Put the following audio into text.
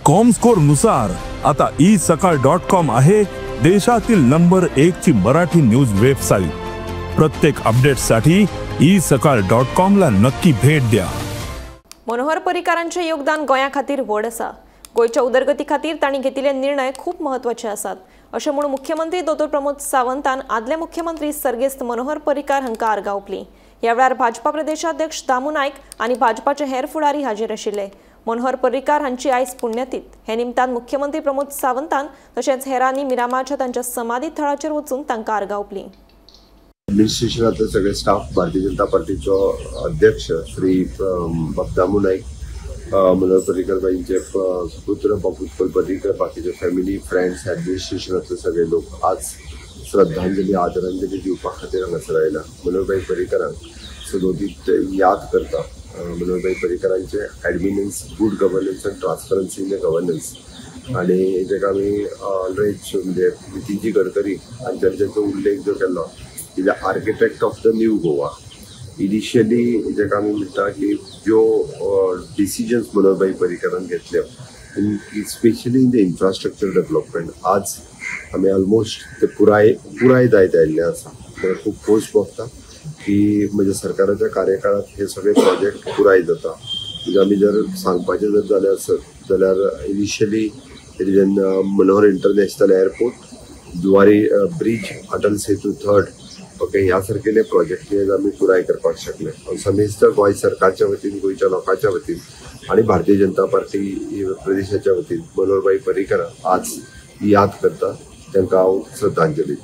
Comscore नुसार आता E सकाळ डॉट कॉम आहे देशातील नंबर 1 ची मराठी न्यूज वेबसाईट. प्रत्येक अपडेटसाठी ई सकाळ डॉट कॉम ला नक्की भेट द्या. मनोहर पर्रीकारांचे योगदान गोंया खातीर व्हड आसा. गोंयच्या उदरगती खातीर तांणी घेतिल्ले निर्णय खूब म्हत्वाचे आसात अशें म्हूण मुख्यमंत्री दोतोर प्रमोद सावंतान आदले मुख्यमंत्री सर्गेस्त मनोहर पर्रीकार हांकां आर्गां ओंपली. ह्या वेळार भाजपा प्रदेशाध्यक्ष दामू नायक आनी भाजपाचे हेर फुडारी हाजीर आशिल्ले. मनोहर पर्रीकार हांची आयज पुण्यतीथ. हे निमतान मुख्यमंत्री प्रमोद सावंतान तशेंच हेरांनी मिरामारच्या तांच्या समाधी थळाचेर वचून तांकां आर्गां ओंपली. एडमिनिस्ट्रेशनाचो सगळे स्टाफ, भारतीय जनता पार्टीचो अध्यक्ष श्री दामू नायक, मनोहर पर्रीकर बाईंचे सुपुत्र बाबू पर्रीकर, बाकीचे फॅमिली फ्रेंड्स, एडमिनिस्ट्रेशनाचे सगळे लोक आज श्रद्धांजली आदरांजली दिवपा खातीर हांगासर आयला. मनोहरभाई पर्रीकरांक सदोदीत याद करता. Manoharbhai पर्रीकरांचे ऍडमिनन्स, good governance and transparency in the governance आनी जेका आमी ऑलरेज म्हणजे नितीनजी गडकरी हांचेर जेचो उल्लेख जो केलो, is the architect of the new Goa. Initially जेका आमी म्हणटा की ज्यो डिसिजन्स मनोहरभाई पर्रीकरान घेतल्यो, specially in the infrastructure development, आज आमी ऑलमोस्ट ते पुराय पुराय जायत आयिल्ले आसा. खूब खोस भोगता की म्हणजे सरकाराच्या कार्यकाळात हे सगळे प्रोजेक्ट पुराय जाता. म्हणजे आमी जर सांगपाचें जर जालें आसत जाल्यार initially it is an Manohar international airport, Zuari bridge, Atal Setu third, okay, ह्या सारकेले प्रोजेक्ट आमी पुराय करपाक शकले. समेस्त गोंय सरकारच्या वतीन, गोंयच्या लोकांच्या वतीन आनी भारतीय जनता पार्टी प्रदेशाच्या वतीन मनोहरभाई पर्रीकर आज याद करता. तांकां हांव श्रद्धांजली.